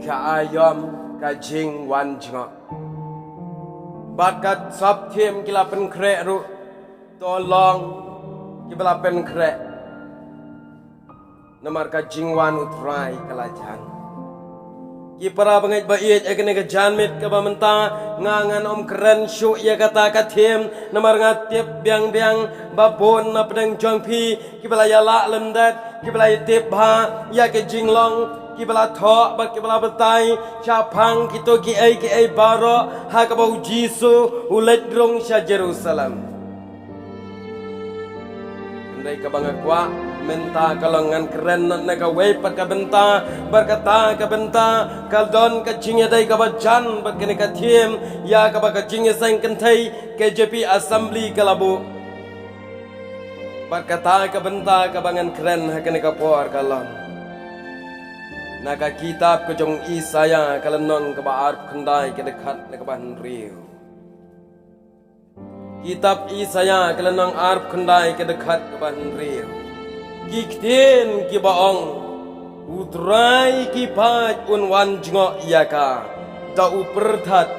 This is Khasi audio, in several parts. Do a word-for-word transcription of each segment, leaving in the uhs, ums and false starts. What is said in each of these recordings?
ka aïom ka jingwan jngoh. Bad ka sap thim ki la pynkhreh ruh, to long kiba la pynkhreh. Namar ka jingwan U Trai ka la jan. Ki para bangeit ba ïeit, ha kane ka janmiet kaba mynta nga ngan ym kren shuh ïa kata ka thim, namar nga tip biang biang ba bun na pdeng jong phi kiba la ïalah lyndet, kiba la ïatip bha ïa ka jinglong, kiba la thoh bad kiba la batai shaphang kito kiei kiei baroh ha kaba U Jisu u leit rung sha Jerusalem. Hynrei kaba nga kwah mynta ka long ngan kren na kawei pat ka bynta, bad kata ka bynta ka don ka jingïadei kaba jan bad kane ka thim, ïa kaba ka jingïaseng kynthei K J P Assembly ka la buh. Bad kata ka bynta kaba ngan kren ha kane ka por ka long na ka kitab ka jong Isaïah ka lynnong kaba arphew khyndai, ka dkhot na kaba hynriew. Kitab Isaïah ka lynnong arphew khyndai, ka dkhot kaba hynriew. Ki ktien kiba ong, U Trai ki paid un wan jngoh ïa ka da u pyrthat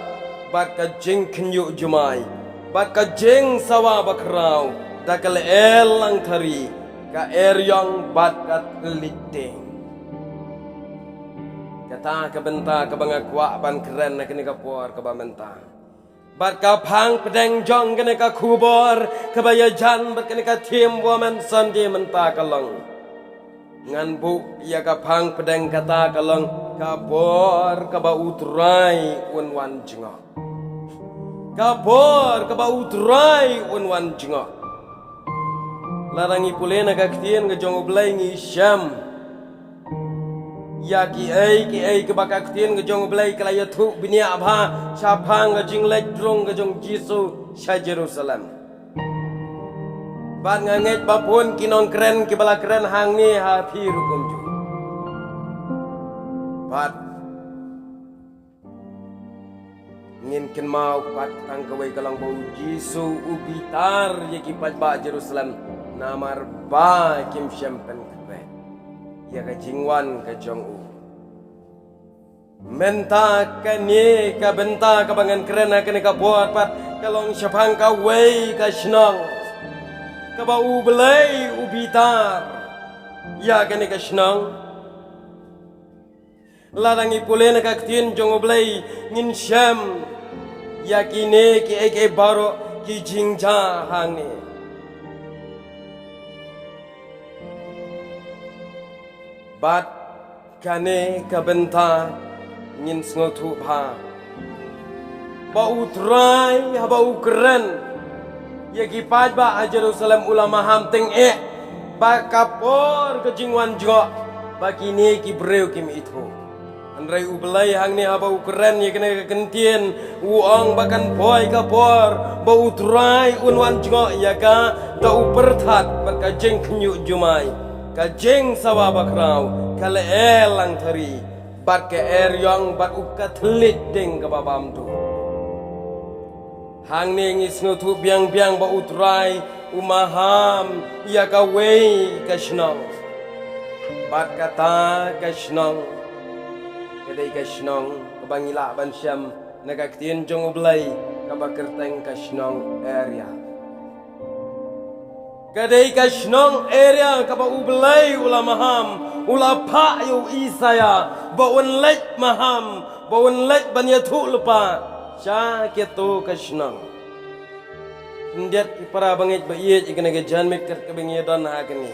bad ka jingkhynñiuh jumai bad ka jingsawa bakhraw da ka lyer langthari, ka eriong bad ka thylliej dieng. Kata ka bynta kaba nga kwah ban kren ha kane ka por kaba mynta. Bad ka phang pdeng jong kane ka khubor kaba ïajan bad kane ka thim Women Sunday mynta ka long, ngan buh ïa ka phang pdeng kata ka long, ka por kaba U Trai un wan jngoh. Ka por kaba U Trai un wan jngoh. Lada ngi pule na ka ktien ka jong U Blei ngi shem ïa kiei kiei kiba ka ktien ka jong U Blei ka la ïathuh bniah bha shaphang ka jingleit rung ka jong U Jisu sha Jerusalem. Bad nga ngeit ba bun ki nongkren kiba la kren hangne ha phi ruh kumjuh. Bad ngin kynmaw pat tang kawei ka long ba U Jisu u bitar ïa ki paidbah Jerusalem namar ba kim shym pynkhreh ïa ka jingwan ka jong u. Mynta kane ka bynta kaba ngan kren ha kane ka por pat ka long shaphang kawei ka shnong kaba U Blei u bitar ïa kane ka shnong. Lada ngi pule na ka ktien jong U Blei ngin shem ïa kine kiei kiei baroh ki jingjia hangne. Bad kane ka bynta ngin sngewthuh bha ba U Trai haba u kren ïa ki paidbah ha Jerusalem u la maham tyngeh ba ka por ka jingwan jngoh ba kine ki briew kim ithuh. Hynrei U Blei hangne haba u kren ïa kane ka ktien u ong ba kan poi ka por ba U Trai un wan jngoh ïa ka da u pyrthat bad ka jingkhynñiuh jumai, ka jingsawa bakhraw, ka lyer langthari bad ka eriong bad u ka thylliej dieng kaba bam duh. Hangne ngi sngewthuh biang biang ba U Trai u maham ïa kawei ka shnong. Bad kata ka shnong ka dei ka shnong kaba ngi lah ban shem na ka ktien jong U Blei kaba kyrteng ka shnong Aria. Ka dei ka shnong Aria kaba U Blei u la maham, u la phah ïa u Isaïah ba un leit maham, ba un leit ban ïathuh lypa sha kito ka shnong. Khyndiat ki para bangeit ba ïeit, ïa kane ka janmiet kat kaba ngi ïa don ha kane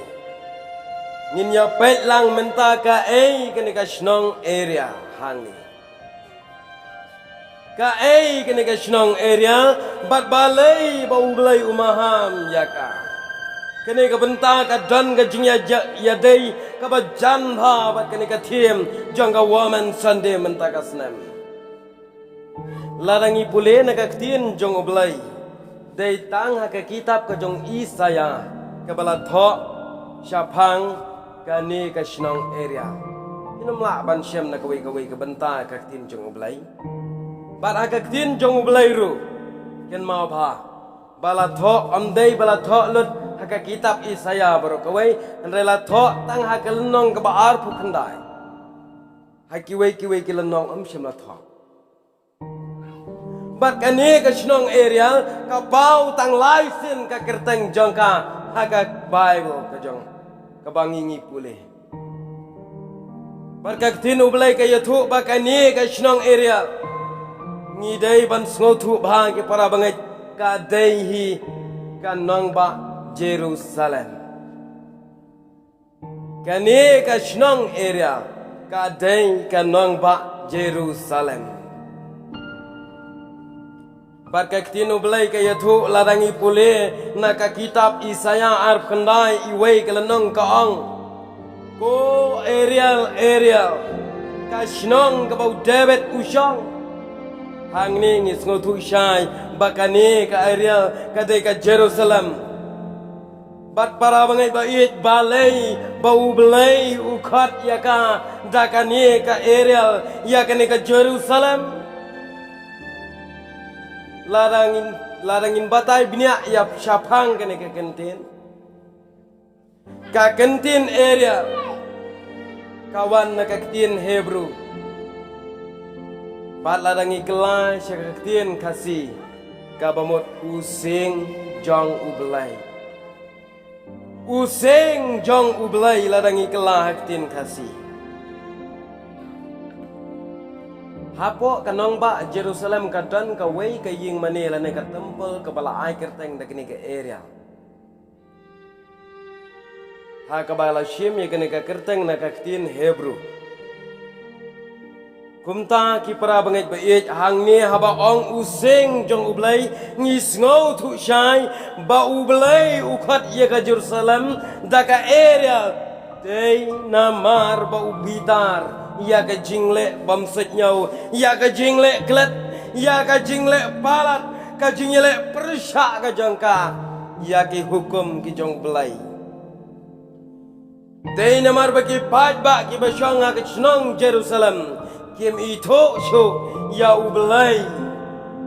ngin ïa peit lang mynta kaei kane ka shnong Aria hangne. Kaei kane ka shnong Aria bad balei ba U Blei u maham ïa ka. Kane ka bynta ka don ka jingïa, ïadei kaba jan bha bad kane ka thim jong ka Women Sunday mynta ka snem. Lada ngi pule na ka ktien jong U Blei dei tang ha ka kitab ka jong Isaïah kaba la thoh shaphang kane ka shnong Aria. Ngin ym lah ban shem na kawei kawei ka bynta ka ktien jong U Blei. Bad ha ka ktien jong U Blei ruh kynmaw bha ba la thoh, ym dei ba la thoh lut ha ka kitab Isaïah baroh kawei, hynrei la thoh tang ha ka lynnong kaba arphew khyndai. Ha kiwei kiwei ki lynnong ym shym la thoh. Bad kane ka shnong Ariel ka paw tang lai sien ka kyrteng jong ka ha ka Bible ka jong kaba ngi ngi pule. Bad ka ktien U Blei ka ïathuh ba kane ka shnong Ariel ngi dei ban sngewthuh bha ki para bangeit, ka dei hi ka nongbah Jerusalem. Kane ka shnong Ariel ka dei ka nongbah Jerusalem. Bad ka ktien U Blei ka ïathuh lada ngi pule na ka kitab Isaïah arphew khyndai, iwei ka lynnong ka ong: Ko Ariel, Ariel, ka shnong kaba u David u shong. Hangne ngi sngewthuh shai ba kane ka Ariel ka dei ka Jerusalem. Bad para bangeit ba ïeit, balei ba U Blei u khot ïa ka da kane ka Ariel, ïa kane ka Jerusalem? Lada ngin, lada ngin batai bniah ïa shaphang kane ka kyntien, ka kyntien Ariel ka wan na ka ktien Hebrew. Bad lada ngi kylla sha ka ktien Khasi, kaba mut u seng jong U Blei. U seng jong U Blei lada ngi kylla ha ktien Khasi. Hapoh ka nongbah Jerusalem ka don kawei ka ïing mane lane ka temple kaba la ai kyrteng da kane ka Ariel. Ha kaba la shim ïa kane ka kyrteng na ka ktien Hebrew. Kumta ki para bangeit ba ïeit, hangne haba ong u seng jong U Blei, ngi sngewthuh shai ba U Blei u khot ïa ka Jerusalem da ka Ariel. Dei namar ba u bitar ïa ka jingleh bymsuidñiew, ïa ka jingleh klet, ïa ka jingleh palat, ka jingïaleh pyrshah ka jong ka ïa ki hukum ki jong U Blei. Dei namar ba ki paidbah kiba shong ha ka shnong Jerusalem kim ithuh shuh ïa U Blei,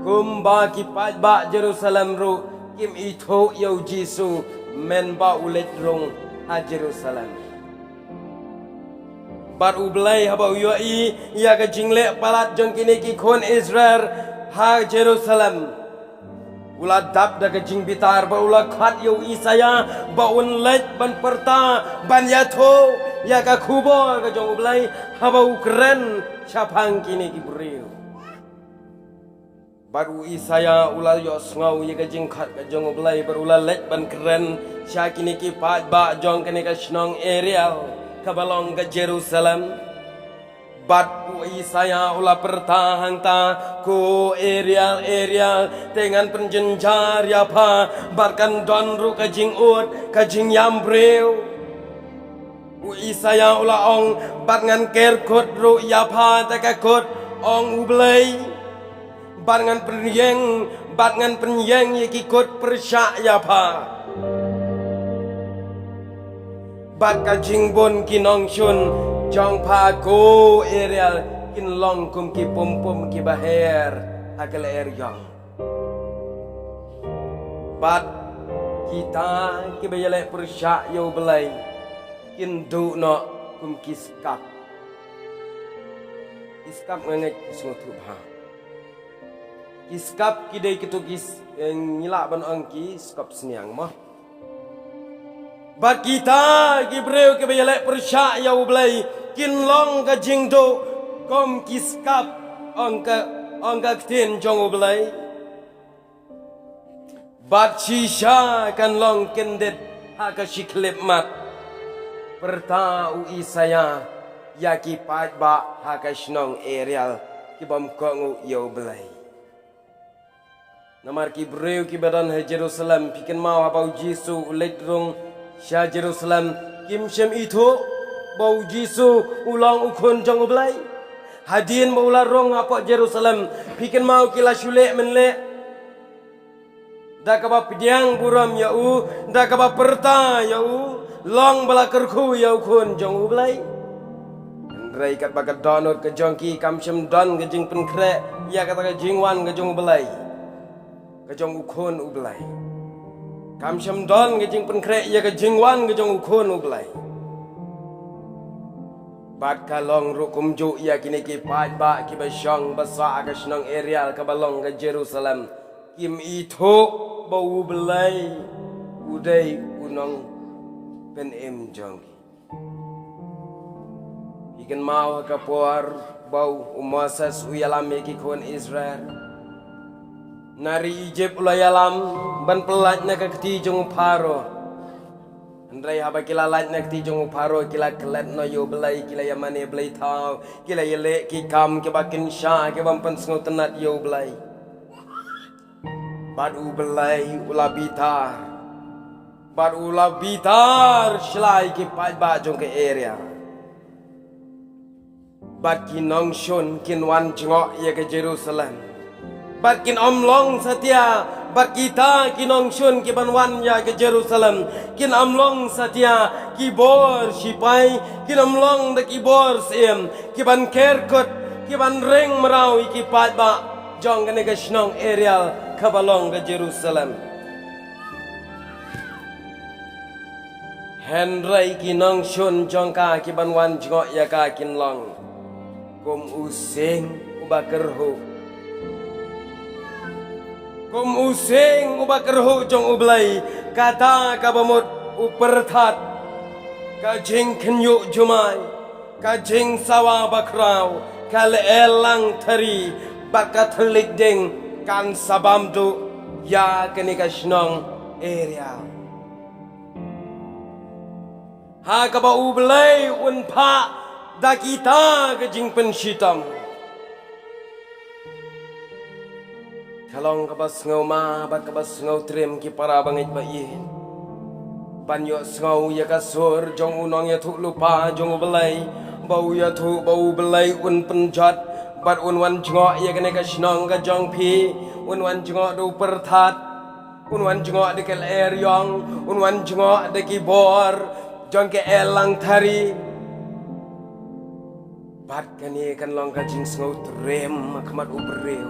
kumba ki paidbah Jerusalem ruh kim ithuh ïa U Jisu mynba u leit rung ha Jerusalem. Bad U Blei haba u ïohi ïa ka jingleh palat jong kine ki khun Israel ha Jerusalem, u la dap da ka jingbitar bad u la khot ïa u Isaïah ba un leit ban pyrta, ban ïathuh ïa ka khubor ka jong U Blei haba u kren shaphang kine ki briew. Bad u Isaïah u la ïohsngew ïa ka jingkhot ka jong U Blei bad u la leit ban kren sha kine ki paidbah jong kane ka shnong Ariel kaba long ka Jerusalem. Bad u Isaïah u la pyrta hangta, ko Ariel, Ariel, te ngan pynjynjar ïa pha bad kan don ruh ka jingud, ka jingïam briew. U Isaïah u la ong, bad ngan ker kut ruh ïa pha da ka kut, ong U Blei. Bad ngan pynïeng, bad ngan pynïeng ïa ki kut pyrshah ïa pha. Bad ka jingbun ki nongshun jong pha ko Ariel kin long kum ki pumpum kiba her ha ka lyer ïong. Bad kita kiba ïaleh pyrshah ïa U Blei kin duh noh kum ki skap. Ki skap nga ngeit ki sngewthuh bha. Ki skap ki dei kito ki s-, eh, ngi lah ban ong ki skap sniang mo. Bad kita ki briew kiba ïaleh pyrshah ïa U Blei kin long ka jingduh kum ki skap, ong ka, ong ka ktien jong U Blei. Bad shisha kan long kyndit ha ka shi khyllipmat, pyrta u Isaïah ïa ki paidbah ha ka shnong Ariel ki bym kohnguh ïa U Blei. Namar ki briew kiba don ha Jerusalem, phi kynmaw haba U Jisu u leit rung sha Jerusalem, kim shym ithuh ba U Jisu u long u khun jong U Blei. Hadien ba u la rung hapoh Jerusalem, phi kynmaw ki la shu leh mynleh da kaba pdiang burom ïa u, da kaba pyrta ïa u, long ba la kyrkhu ïa u khun jong U Blei. Hynrei katba ka dohnud ka jong ki, kam shym don ka jingpynkhreh ïa kata ka jingwan ka jong U Blei, ka jong u khun U Blei. Kam shym don ka jingpynkhreh ïa ka jingwan ka jong u khun U Blei. Bad ka long ruh kumjuh ïa kine ki paidbah kiba shong ba sah ha ka shnong Ariel kaba long ka Jerusalem, kim ithuh ba U Blei u dei u nongpynim jong ki. Phi kynmaw ha ka por ba u Moses u ïalam ïa ki khun Israel na ri Egypt, u la ïalam ban pyllait na ka kti jong u Pharaoh. Hynrei haba ki la lait na ka kti jong u Pharaoh, ki la klet noh ïa U Blei, ki la ïamane blei thaw, ki la ïaleh ki kam kiba kynsha, kiba ym pynsngewtynnat ïa U Blei. Bad U Blei u la bitar, bad u la bitar shlei ki paidbah jong ka Ariel. Bad ki nongshun kin wan jngoh ïa ka Jerusalem. Bad kin ym long satia, bad kita ki nongshun kiban wan ïa ka Jerusalem, kin ym long satia ki bor shipai, kin ym long da ki bor syiem, kiban ker kut, kiban ring mraw ïa ki paidbah jong kane ka shnong Ariel kaba long ka Jerusalem. Hynrei ki nongshun jong ka kiban wan jngoh ïa ka kin long kum u sing uba kyrhuh, kum u sing uba kyrhuh jong U Blei, kata kaba mut u pyrthat, ka jingkhynñiuh jumai, ka jingsawa bakhraw, ka lyer langthari bad ka thylliej ding kan sa bam duh ïa kane ka shnong Ariel. Ha kaba U Blei un phah da kita ka jingpynshitom. Ka long kaba sngewma bad kaba sngewtriem ki para bangeit ba ïeit, ban ïohsngew ïa ka sur jong u nongïathuhlypa jong U Blei, ba u ïathuh ba U Blei un pynjot bad un wan jngoh ïa kane ka shnong ka jong phi, un wan jngoh da u pyrthat, un wan jngoh da ka lyer ïong, un wan jngoh da ki bor jong ka lyer langthari. Bad kane kan long ka jingsngewtriem ha khmat u briew,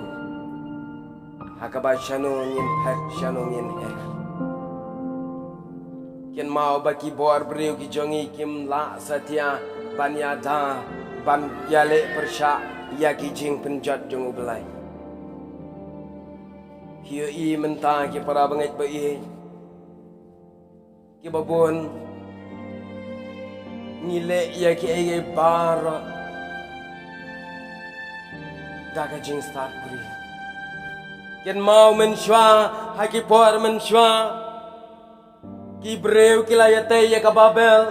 ha kaba shano ngin phet, shano ngin her. Kynmaw ba ki bor briew ki jong ngi kim lah satia ban ïada, ban ïaleh pyrshah ïa ki jingpynjot jong U Blei. Phi ïohi mynta ki para bangeit ba ïeit, kiba bun ngi leh ïa kiei kiei baroh da ka jingstad briew. Kynmaw mynshuwa, ha ki por mynshuwa, ki briew ki la ïatei ïa ka Babel.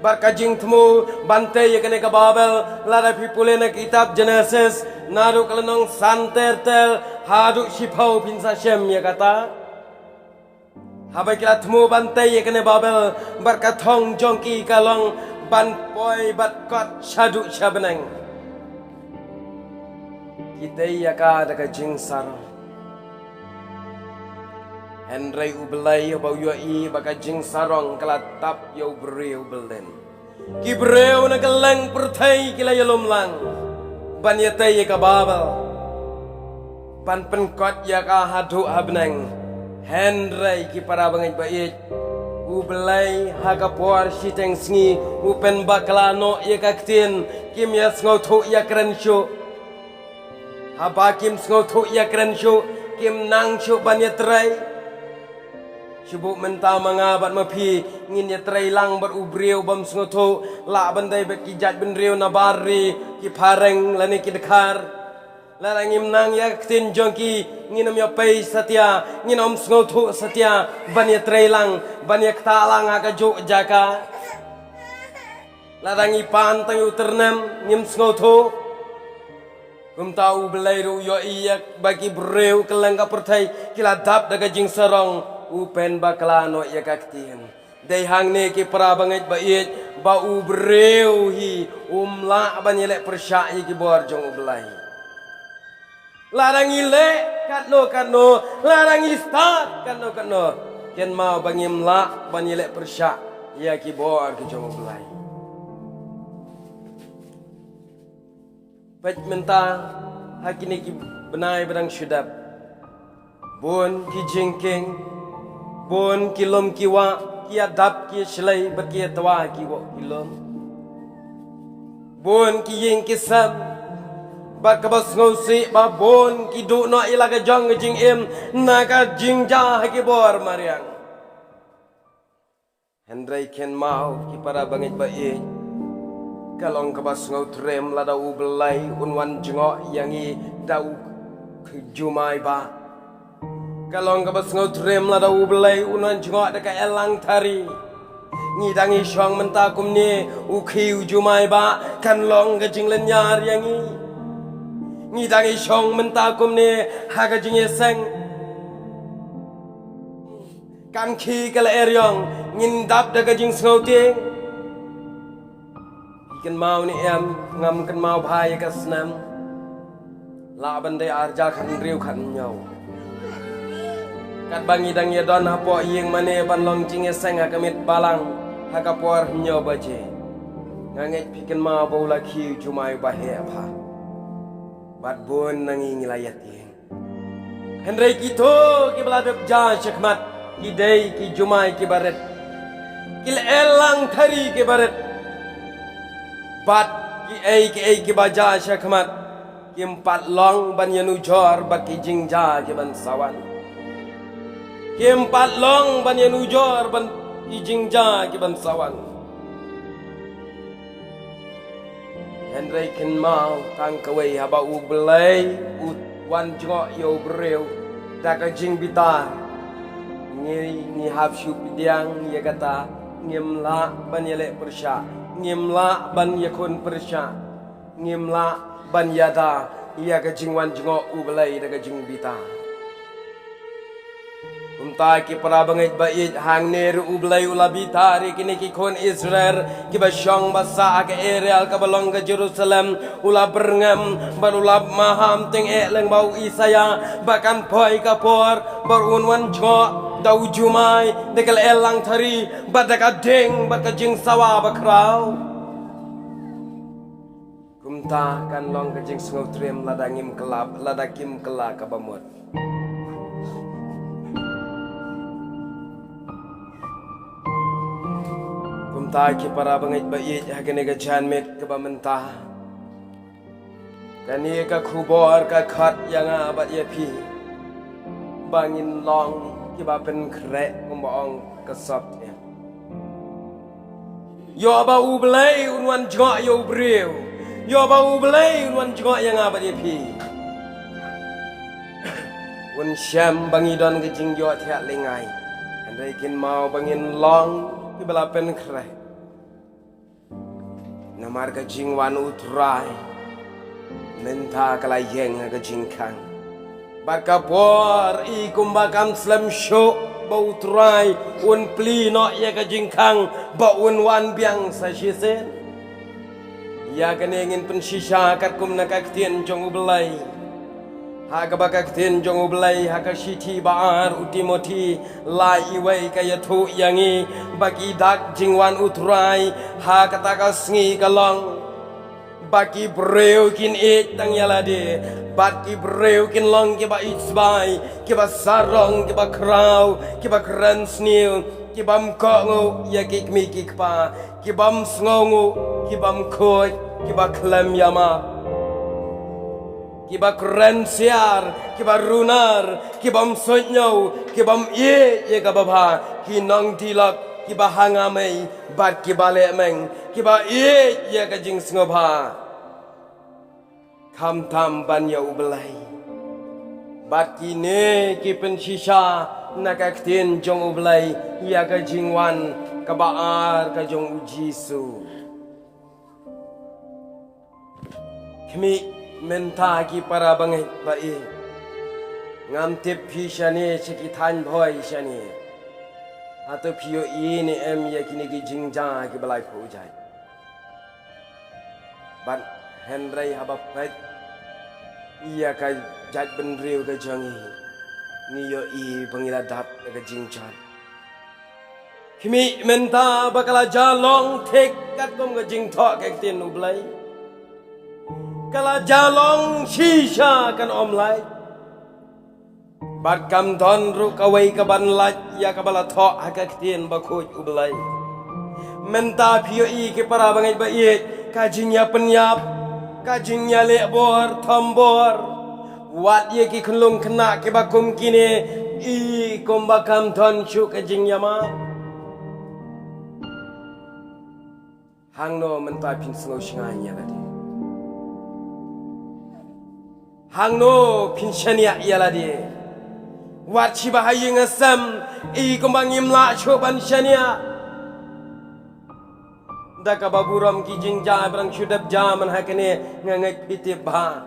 Bad ka jingthmu ban tei ïa kane ka Babel, lada phi pule na kitab Genesis, naduh ka lynnong san ter ter haduh shiphew, phin sa shem ïa kata. Haba ki la thmu ban tei ïa kane Babel, bad ka thong jong ki ka long ban poi bad kot shaduh sha bneng. Ki tei ïa ka da ka jingsarong. Hynrei U Blei haba u ïohi ba ka jingsarong ka la tap ïa u briew byllien, ki briew na kylleng pyrthei ki la ïalum lang ban ïatei ïa ka Babel, ban pynkot ïa ka haduh ha bneng. Hynrei ki para bangeit ba ïeit, U Blei ha ka por shiteng sngi u pynbakla noh ïa ka ktien, kim ïa sngewthuh ïakren shuh. Haba kim sngewthuh ïakren shuh, kim nang shuh ban ïatrei. Shu buh mynta ma nga bad ma phi ngin ïatrei lang bad u briew bym sngewthuh, lah ban dei bad ki jaitbynriew na bar ri, ki phareng lane ki dkhar. Lada ngim nang ïa ka ktien jong ki, ngin ym ïa pei satia, ngin ym sngewthuh satia ban ïatrei lang, ban ïa ktah lang ha kajuh jaka. Lada ngi pan tang ïa u tyrnem, ngim sngewthuh. Kumta U Blei ruh u ïohi ïa ba ki briew kylleng ka pyrthei ki la dap da ka jingsarong, u pynbakla noh ïa ka ktien. Dei hangne ki para bangeit ba ïeit, ba u briew hi um lah ban ïaleh pyrshah ïa ki bor jong U Blei. Lada ngi leh katno katno, lada ngi stad katno katno, kynmaw ba ngim lah ban ïaleh pyrshah ïa ki bor ki jong U Blei. Peit mynta ha kine ki bnai ba dang shu dep, bun ki jingkieng, bun ki lum ki wah, ki ïa dap ki ïa shlei bad ki ïa twa ki wah ki lum. Bun ki ïing ki sem, bad kaba sngewsih ba bun ki duh noh ïa la ka jong ka jingim na ka jingjia ha ki bor mariang. Hynrei kynmaw ki para bangeit ba ïeit, ka long kaba sngewtriem lada U Blei un wan jngoh ïa ngi da u khiew jumai ba. Ka long kaba sngewtriem lada U Blei un wan jngoh da ka Ellang Thari. Ngi dang ïa shong mynta kumne, u khiew jumai ba kan long ka jinglynñiar ïa ngi. Ngi dang ïa shong mynta kumne ha ka jingïaseng. Kan khie ka lyer ïong, ngin dap da ka jingsngewtieng. Phi kynmaw ne em, ngam kynmaw bha ïa ka snem. Lah ban dei arhajar khathynriew khathynñiew. Katba ngi dang ïa don hapoh ïing mane ban long jingïaseng ha ka miet balang, ha ka por hynñiew baje. Nga ngeit phi kynmaw ba u la khiew jumai ba heh bha. Bad bun na ngi ngi la ïatieng. Hynrei kito kiba la dep jia shakhmat, ki dei ki jumai kiba rit, ki Ellang Thari kiba rit. Bad kiei kiei kiba jia shakhmat, kim pat long ban ïanujor bad ki jingjia kiban sa wan. Kim pat long ban ïanujor bad ki jingjia kiban sa wan. Hynrei kynmaw tang kawei, haba U Blei u wan jngoh ïa u briew da ka jingbitar, ngi, ngi hap shu pdiang ïa kata, ngim lah ban ïaleh pyrshah, ngim lah ban ïakhun pyrshah, ngim lah ban ïada ïa ka jingwan jngoh U Blei da ka jingbitar. Kumta ki para bangeit ba ïeit, hangne ruh U Blei u la bitar ïa kine ki khun Israel kiba shong ba sah ha ka erial kaba long ka Jerusalem, u la byrngem bad u la maham tyngeh lyngba u Isaïah ba kan poi ka por ba un wan jngoh da u jumai, da ka Ellang Thari, bad da ka ding bad ka jingsawa bakhraw. Kumta kan long ka jingsngewtriem lada ngim kylla, lada kim kylla kaba mut. Kumta ki para bangeit ba ïeit, ha kane ka janmiet kaba mynta, kane ka khubor ka khot ïa nga bad ïa phi ba ngin long kiba pynkhreh, kumba ong ka sap te. Ïoh ba U Blei un wan jngoh ïa u briew. Ïoh ba U Blei un wan jngoh ïa nga bad ïa phi. Un shem ba ngi don ka jingïohthiah lyngngai. Hynrei kynmaw ba ngin long kiba la pynkhreh. Namar ka jingwan U Trai mynta ka la ïeng ha ka jingkhang. Bad ka por i kumba kam slem shuh ba U Trai un plie noh ïa ka jingkhang ba un wan biang sa shisien. Ïa kane ngin pynshisha katkum na ka ktien jong U Blei. Ha kaba ka ktien jong U Blei ha ka shithi ba ar u Timothi lai iwei ka ïathuh ïa ngi ba ki dak jingwan U Trai ha kata ka sngi ka long ba ki briew kin ïeit tang ïa lade, bad ki briew kin long kiba ïeit sbai, kiba sarong, kiba khraw, kiba kren sniew, kibym kohnguh ïa ki kmie ki kpa, kibym sngewnguh, kibym khuid, kiba khlem ïa map, kiba kren siar, kiba runar, kibym suidñiew, kibym ïeit ïa kaba bha, ki nongdiloh, kiba hanga mei bad kiba lehmeng, kiba ïeit ïa ka jingsngewbha, khamtam ban ïa U Blei. Bad kine ki pynshisha na ka ktien jong U Blei ïa ka jingwan kaba ar ka jong U Jisu. Khmih, mynta ki para bangeit ba ïeit, ngam tip phi shane sha ki thaiñ Bhoi shane, hato phi ïohi ne em ïa kine ki jingjia kiba laiphew jait. Bad hynrei haba peit ïa ka jaitbynriew ka jong ngi, ngi ïohi ba ngi la dap da ka jingjot. Khmih, mynta ba ka la jia long thik katkum ka jingthoh ka ktien U Blei. Ka la jia long shisha, kan ym lait. Bad kam don ruh kawei kaban lait ïa kaba la thoh ha ka ktien bakhuid U Blei. Mynta phi ïohi ki para bangeit ba ïeit, Ka jingïapynïap, ka jingïaleh bor thombor, wat ïa ki khunlung khynnah kiba kum kine, i kumba kam don shuh ka jingïamap. Hangno mynta phin sngew shngaiñ ïa lade? Hangno phin shaniah ïa lade? Wat shiba ha ïing ha sem, i kumba ngim lah shuh ban shaniah. Da kaba burom ki jingjia ba dang shu dep jia man ha kane, nga ngeit phi tip bha.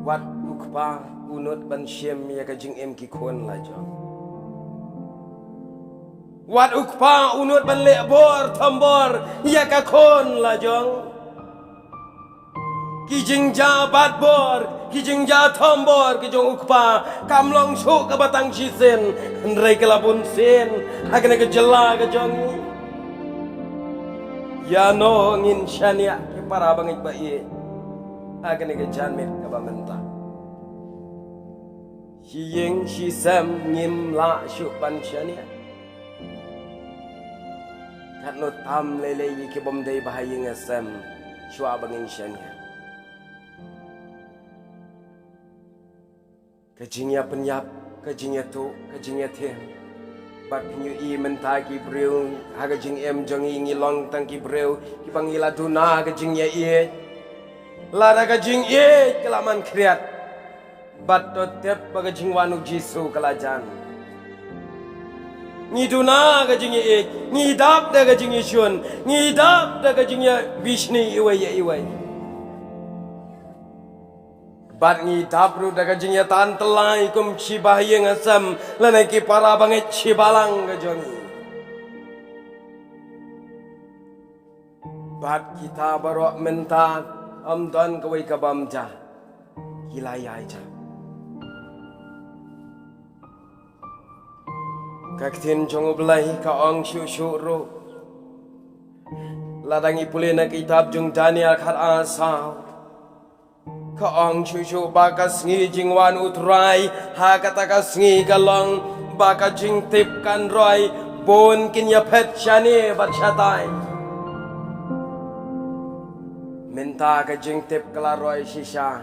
Wat u kpa u nud ban shim ïa ka jingim ki khun la jong. Wat u kpa u nud ban leh bor thombor ïa ka khun la jong. Ki jingjia bat bor, ki jingjia thombor ki jong u kpa kam long shuh kaba tang shisien, hynrei ka la bun sien ha kane ka jylla ka jong ngi. Ïano ngin shaniah ki para bangeit ba ïeit ha kane ka janmiet kaba mynta? Shi ïing shi sem ngim lah shuh ban shaniah. Katno tam lei lei ïa ki bym dei ba ha ïing ha sem shuwa ba ngin shaniah. Ka jingïapynïap, ka jingïatuh, ka jingïathiang. Bad phin ïohi mynta ki briew ha ka jingim jong ngi, ngi long tang ki briew kiba ngi la duna ka jingïaieit. Lada ka jingïeit ka la man khriat, bad to tip ba ka jingwan u Jisu ka la jan. Ngi duna ka jingïaieit, ngi dap da ka jingïashun, ngi dap da ka jingïabishni iwei ïa iwei. Bad ngi dap ruh da ka jingïatan tyllai kum shiba ha ïing ha sem lane ki para bangeit shibalang ka jong ngi. Bad kita baroh mynta ym don kawei ka bym jah, ki la ïai jah. Ka ktien jong U Blei ka ong shuh shuh ruh, lada ngi pule na ka kitab jong Daniel khat ar saw, ka ong shuh shuh ba ka sngi jingwan U Trai, ha kata ka sngi ka long ba ka jingtip kan roi, bun kin ïaphet shane bad shatai. Mynta ka jingtip ka la roi shisha.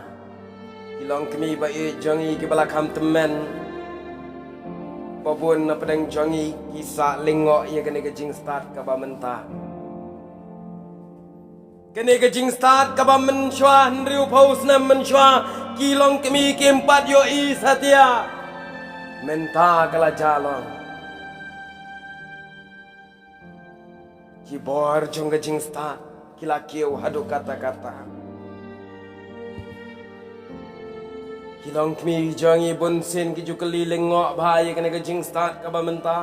Ki longkmie ba ïeit jong ngi kiba la kham tymmen, ba bun na pdeng jong ngi ki sah lyngngoh ïa kane ka jingstad kaba mynta. Kane ka jingstad kaba mynshuwa, hynriewphew snem mynshuwa, ki longkmie kim pat ïohi satia. Mynta ka la jah long. Ki bor jong ka jingstad ki la kiew haduh katta katta. Ki longkmie jong ngi bunsien ki ju kylli lyngngoh bha ïa kane ka jingstad kaba mynta.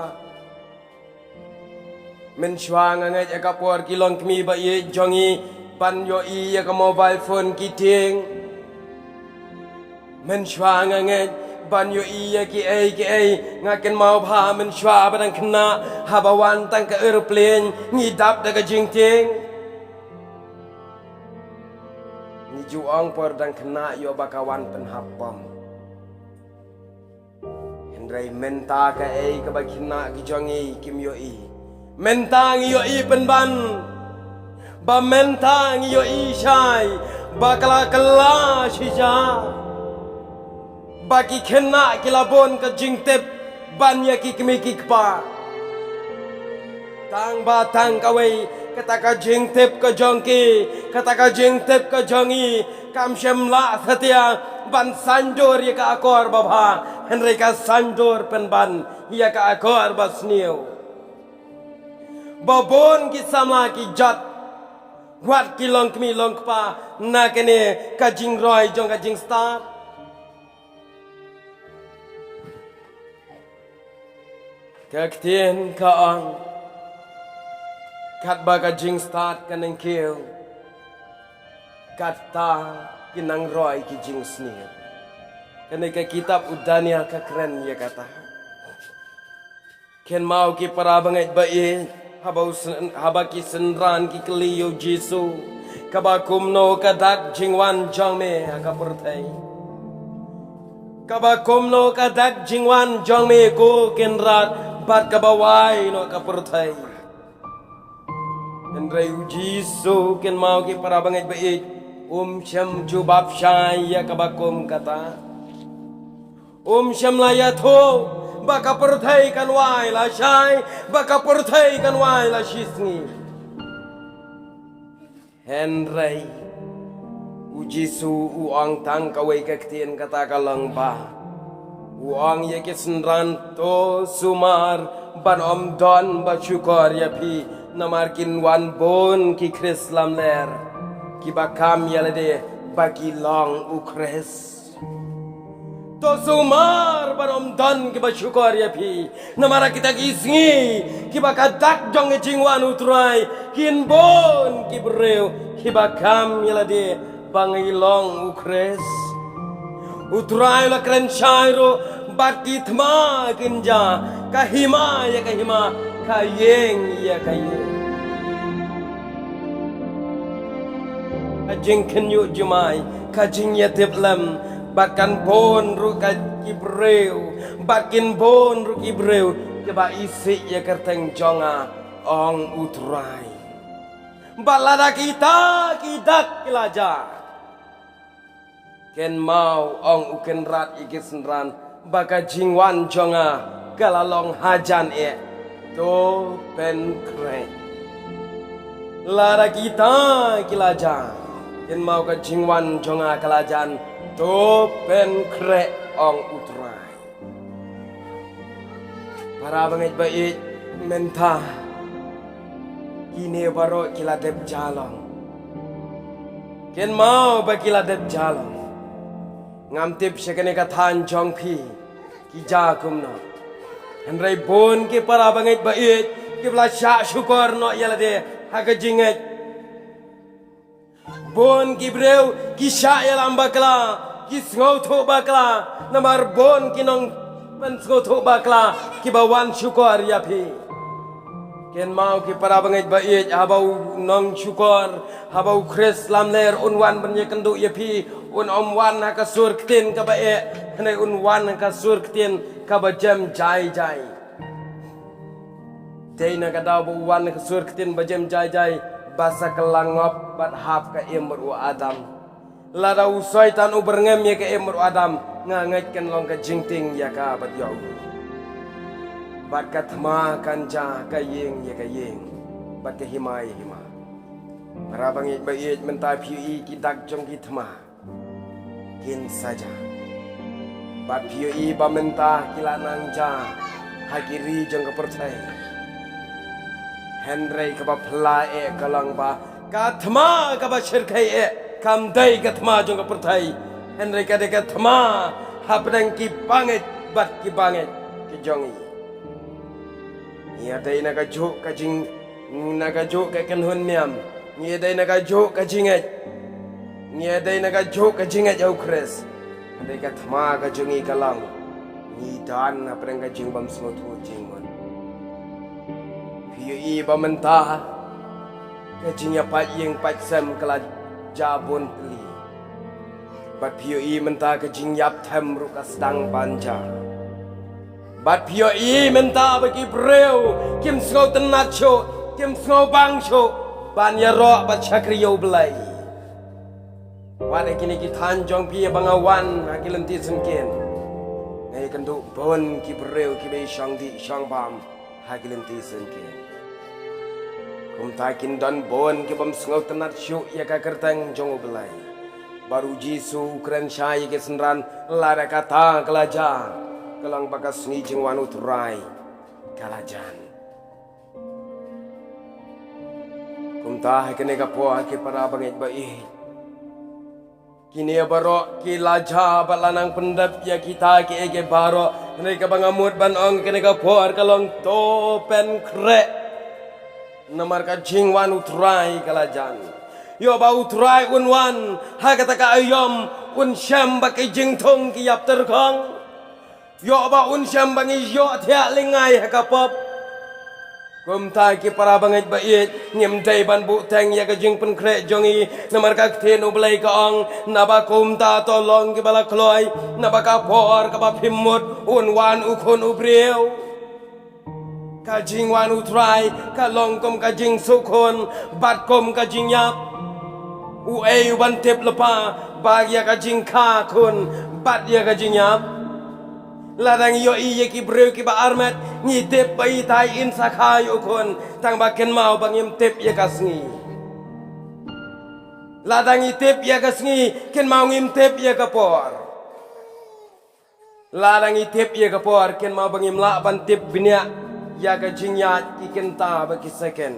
Mynshuwa nga ngeit ïa ka por ki longkmie ba ïeit jong ngi ban ïohi ïa ka mobile phone ki tieng. Mynshuwa nga ngeit ban ïohi ïa kiei kiei, nga kynmaw bha mynshuwa ba dang khynnah, haba wan tang ka aeroplane ngi dap da ka jingtieng. Ngi ju ong por dang khynnah ïoh ba ka wan pynhap bom. Hynrei mynta kaei kaba khynnah ki jong ngi kim ïohi, mynta ngi ïohi pynban. Ba mynta ngi ïohi shai ba ka la kylla shisha ba ki khynnah ki la bun ka jingtip ban ïa ki kmie ki kpa. Tang ba tang kawei kata ka jingtip ka jong ki, kata ka jingtip ka jong ngi kam shym lah satia ban saiñdur ïa ka akor babha, hynrei ka saiñdur pynban ïa ka akor basniew. Ba bun ki samla ki jot, wat ki longkmie longkpa, na kane ka jingroi jong ka jingstad. Ka ktien ka ong, katba ka jingstad ka nang kiew, katta ki nang roi ki jingsniew. Kane ka kitab u Daniel ka kren ïa kata. Kynmaw ki para bangeit ba ïeit, haba u syn-, haba ki synran ki kylli ïa u Jisu, kaba kumno ka dak jingwan jong me ha ka pyrthei? Kaba kumno ka dak jingwan jong me ko Kynrad, bad kaba wai noh ka pyrthei? Yn Hynrei u Jisu, kynmaw ki para bangeit ba ïeit, um shym jubab shai ïa kaba kum kata. Um shym la ïathuh ba ka pyrthei kan wai la shai, ba ka pyrthei kan wai la shisngi. Hynrei u Jisu u ong tang kawei ka ktien, kata ka long ba u ong ïa ki synran, to sumar ban ym don ba shukor ïa phi, namar kin wan bun ki Khrist lamler kiba kham ïa lade ba ki long u Khrist. To sumar ban ym don kiba shukor ïa phi, namar ha kita ki sngi kiba ka dak jong ka jingwan u Trai, kin bun ki briew kiba kham ïa lade ba ngi long u Khrist. U Trai u la kren shai ruh, bad ki thma kin jia, ka hima ïa ka hima, ka ïing ïa ka ïing. Ka jingkhynñiuh jumai, ka jingïatiplem, bad kan bun ruh ka ki briew, bad kin bun ruh ki briew kiba isih ïa ka kyrteng jong nga, ong u Trai. Bad lada kita ki dak ki la jia, kynmaw, ong u Kynrad ïa ki synran, ba ka jingwan jong nga ka la long hajan eh, to pynkhreh. Lada kita ki la jia, kynmaw, ka jingwan jong nga ka la jan, to pynkhreh, ong u Trai. Para bangeit ba ïeit, mynta kine baroh ki la dep jia long. Kynmaw ba ki la dep jia long. Ngam tip sha kane ka thaiñ jong phi ki jia kumno. Hynrei bun ki para bangeit ba ïeit kiba la shah shukor noh ïa lade ha ka jingngeit. Bun ki briew ki shah ïalam bakla, ki sngewthuh bakla, namar bun ki nongpynsngewthuh bakla kiba wan shukor ïa phi. Kynmaw ki para bangeit ba ïeit, haba u nongshukor, haba u Khrist lamler un wan ban ïakynduh ïa phi, un ym wan ha ka sur ktien kaba eh, hynrei un wan ha ka sur ktien kaba jem jai jai. Dei na ka daw ba u wan ha ka sur ktien ba jem jai jai, ba sa kylla ngop bad hap ka im bad u Adam. Lada u Soitan u byrngem ïa ka im bad u Adam, nga ngeit kan long ka jingtieng ïa ka bad ïa u. Bad ka thma kan jia ka ïing ïa ka ïing, bad ka hima ïa ka hima. Para bangeit ba ïeit, mynta phi ïohi ki dak jong ki thma kin sa jia. Bad phi ïohi ba mynta ki la nang jia ha ki ri jong ka pyrthei. Hynrei kaba phylla eh ka long ba ka thma kaba shyrkhei eh kam dei ka thma jong ka pyrthei, hynrei ka dei ka thma hapdeng ki bangeit bad ki bangeit ki jong ngi. Ngi ïadei na kajuh ka jing, na kajuh ka kynhun niam. Ngi ïadei na kajuh ka jingngeit. Ngi ïadei na kajuh ka jingngeit ïa u Khrist. Hynrei ka thma ka jong ngi ka long, ngi don hapdeng ka jingbymsngewthuh jingmut. Phi ïohi ba mynta ka jingïapait ïing pait sem ka la jia bun tylli. Bad phi ïohi mynta ka jingïap them ruh ka sdang ban jia. Bad phi ïohi mynta ba ki briew kim sngewtynnat shuh, kim sngewbang shuh ban ïaroh bad shakri ïa u Blei. Wat ha kine ki thaiñ jong phi ba nga wan ha ki lynti syngkien, nga ïakynduh bun ki briew kiba shong dih shong bam ha ki lynti syngkien. Kumta kin don bun ki bym sngewtynnat shuh ïa ka kyrteng jong u Blei. Bad u Jisu u kren shai ïa ki synran, lada kata ka la jia, ka long ba ka sngi jingwan u Trai ka la jan. Kumta ha kane ka por, ki para bangeit ba ïeit, kine baroh ki la jia bad la nang pyndep ïa kita kiei kiei baroh. Hynrei kaba nga mut ban ong kane ka por ka long, to pynkhreh, namar ka jingwan u Trai ka la jan. Ïoh ba u Trai un wan ha kata ka aïom, un shem ba ki jingthung ki ïap tyrkhong. Ïoh ba un shem ba ngi ïoh thiah lyngngai ha ka pop. Kumta ki para bangeit ba ïeit, ngim dei ban buhteng ïa ka jingpynkhreh jong ngi, namar ka ktien u Blei ka ong, naba kumta to long kiba la kloi, naba ka por kaba phim mut un wan u Khun u briew. Ka jingwan u Trai ka long kum ka jingsuk khun bad kum ka jingïap. Uei u ban tip lypa ba ïa ka jingkha khun bad ïa ka jingïap? Lada ngi ïohi ïa ki briew kiba armet, ngi tip ba itai in sa kha ïa u khun, tang ba kynmaw ba ngim tip ïa ka sngi. Lada ngi tip ïa ka sngi, kynmaw ngim tip ïa ka por. Lada ngi tip ïa ka por, kynmaw ba ngim lah ban tip bniah ïa ka jingïaid ki kynta bad ki seken.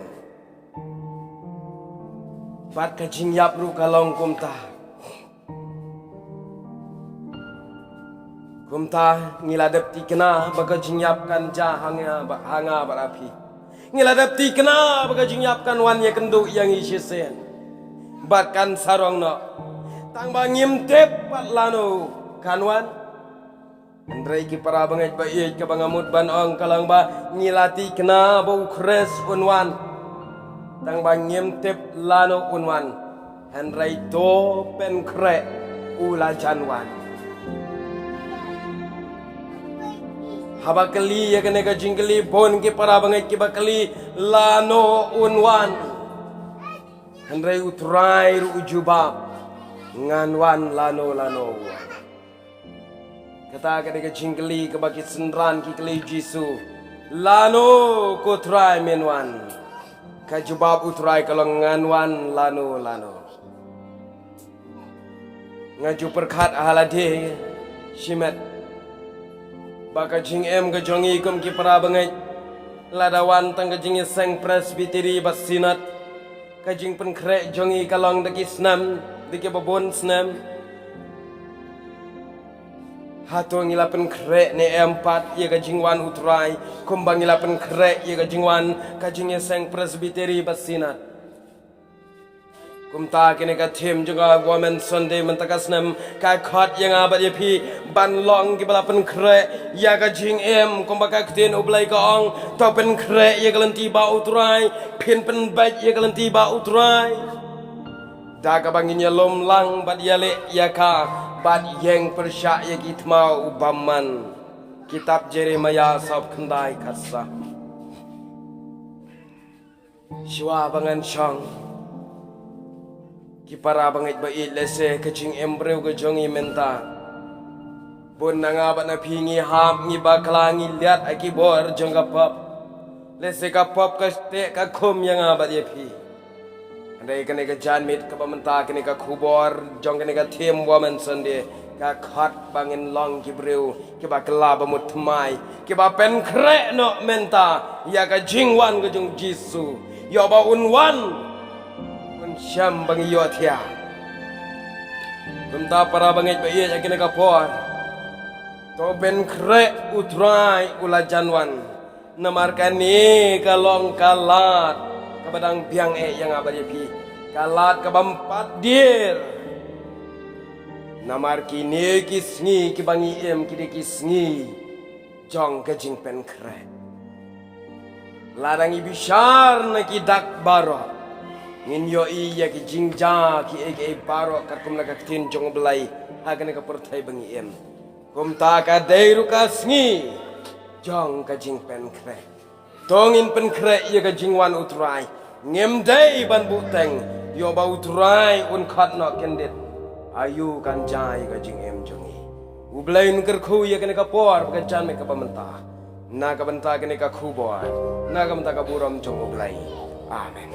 Bad ka jingïap ruh ka long kumta. Kumta ngi la dep thikna ba ka jingïap kan jia ha nga bad, ha nga bad ha phi. Ngi la dep thikna ba ka jingïap kan wan ïakynduh ïa ngi shisien bad kan sarong noh. Tang ba ngim tip pat lano kan wan. Hynrei ki para bangeit ba ïeit, kaba nga mut ban ong ka long ba ngi la thikna ba u Khrist un wan. Tang ba ngim tip lano un wan. Hynrei to pynkhreh u la jan wan. Haba kylli ïa kane ka jingkylli, bun ki para bangeit kiba kylli lano un wan. Hynrei u Trai ruh u jubab, ngan wan lano lano u wan. Kata ka dei ka jingkylli kaba ki synran ki kylli Jisu, lano ko Trai men wan? Ka jubab u Trai ka long, ngan wan lano lano. Nga ju pyrkhat ha lade shimet ba ka jingim ka jong ngi kum ki para bangeit, lada wan tang ka jingïaseng Presbytery bad Synod, ka jingpynkhreh jong ngi ka long da ki snem, da kiba bun snem. Hato ngi la pynkhreh ne em pat ïa ka jingwan u Trai kumba ngi la pynkhreh ïa ka jingwan ka jingïaseng Presbytery bad Synod? Kumta kane ka theme jong ka Women Sunday mynta ka snem ka khot ïa nga bad ïa phi ban long kiba la pynkhreh ïa ka jingim, kumba ka ktien U Blei ka ong, to pynkhreh ïa ka lynti bad u Trai, phin pynbeit ïa ka lynti bad u Trai. Da kaba ngin ïalum lang bad ïaleh ïa ka bad ïeng pyrshah ïa ki thma u bymman. Kitab Jeremiah sawphew khyndai khatsaw. Shuwa ba ngan shong, ki para bangeit ba ïeit, lehse ka jingim briew ka jong ngi mynta, bun na nga bad na phi ngi hap, ngi bakla, ngi liat ha ki bor jong ka pop. Lehse ka pop ka teh ka khum ïa nga bad ïa phi. Hynrei kane ka janmiet kaba mynta, kane ka khubor jong kane ka theme Women Sunday ka khot ba ngin long ki briew kiba kylla ba mut thymmai, kiba pynkhreh noh mynta ïa ka jingwan ka jong Jisu. Ïoh ba un wan, un shem ba ngi ïohthiah. Kumta para bangeit ba ïeit, ha kane ka por, to pynkhreh, u Trai u la jan wan. Namar kane ka long ka lad kaba dang biang eh ïa nga bad ïa phi, ka lad kaba ym pat dier. Namar kine ki sngi kiba ngi im ki dei ki sngi jong ka jingpynkhreh. Lada ngi bishar na ki dak baroh, ngin ïohi ïa ki jingjia kiei kiei baroh katkum na ka ktien jong U Blei ha kane ka pyrthei ba ngi im. Kumta ka dei ruh ka sngi jong ka jingpynkhreh. To ngin pynkhreh ïa ka jingwan u Trai. Ngim dei ban buhteng, ïoh ba u Trai un khot noh kyndit. Aïu kan jia ïa ka jingim jong ngi? U Blei un kyrkhu ïa kane ka por bad ka janmiet kaba mynta, na ka bynta kane ka khubor, na ka bynta ka burom jong U Blei. Amen.